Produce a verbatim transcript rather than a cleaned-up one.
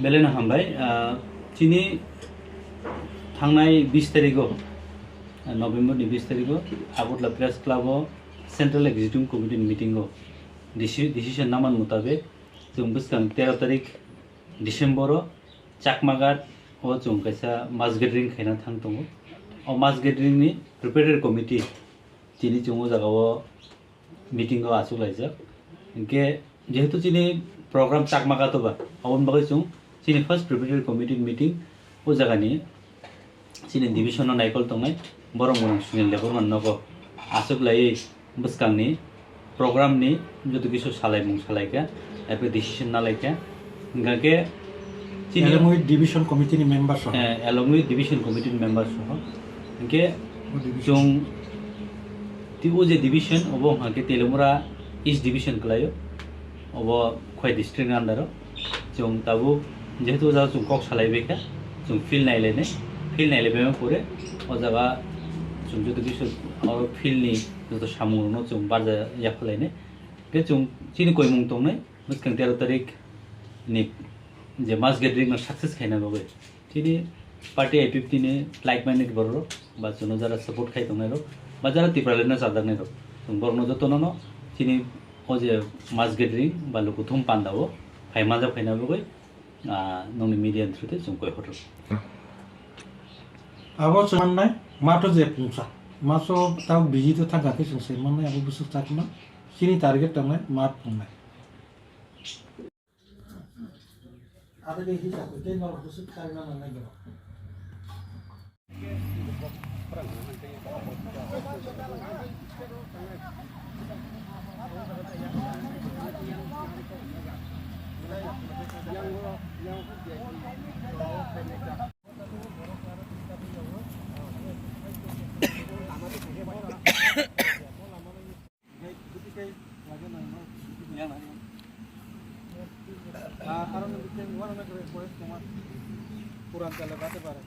Belai no hambai, ah, chini thangnai bis tarigo, ah, November ni bis tarigo Agartala Press Club o Central Executive Committee ni meeting o deci-, decision naman mutabek chwng bwskang tero tarik December o Chakmaghat o chwng kaisa mass gathering khaina thang tongo. O mass gathering ni preparatory committee tini chwng o jaga o meeting o achuk laijak. Hinkhe jehetu chini program Chakmaghat o ba, aboni bagwi chwng chini first preparatory committee meeting o jagani chini division o naikol tongnai borok mwnang Sunil Debbarma nogo achuk laiwi bwskangni program ni joto kisu salaimung salaikha, epre decision nalaikha. Hinkhe chini along with division committee ni member soho. Eh, along with division committee ni member soho. Hinkhe o division. Chwng ti o je division obo hwnkhe Teliamura East division kwlaio, obo Khowai district ni under o. Chwng tabuk jehetu o jaga chwng kok salai bai kha, chwng field nai lainai, field nai lai bai pore o jaga chwng joto kisu o field ni joto samung rok no chwng barja yaphalainai. Hinkhe chwng chini koimung tongnai bwskang tero tarik ni je mass gathering no success khaina bagwi. Chini party I P F T ni like minded borok rok ba chwngno jara support khai tongnai rok ba jara Tipraland no chajaknai rok, chwng borok no jotono no chini o je mass gathering ba lukuthum panda o phai manjak phaina bagwi, ah, nongni media ni through tei chwng koi hotor. Abo chwng mannai mato je pungsa maso tao busy to thangkha khe chwng se mannai abo bwswk chakma chini target tongnai mat pungnai. Ada di hisa ko tei norok bwswk kharina nangnai borok. Ah, aro ni bikin wana na kare forest tongma. Puran chale bate pare.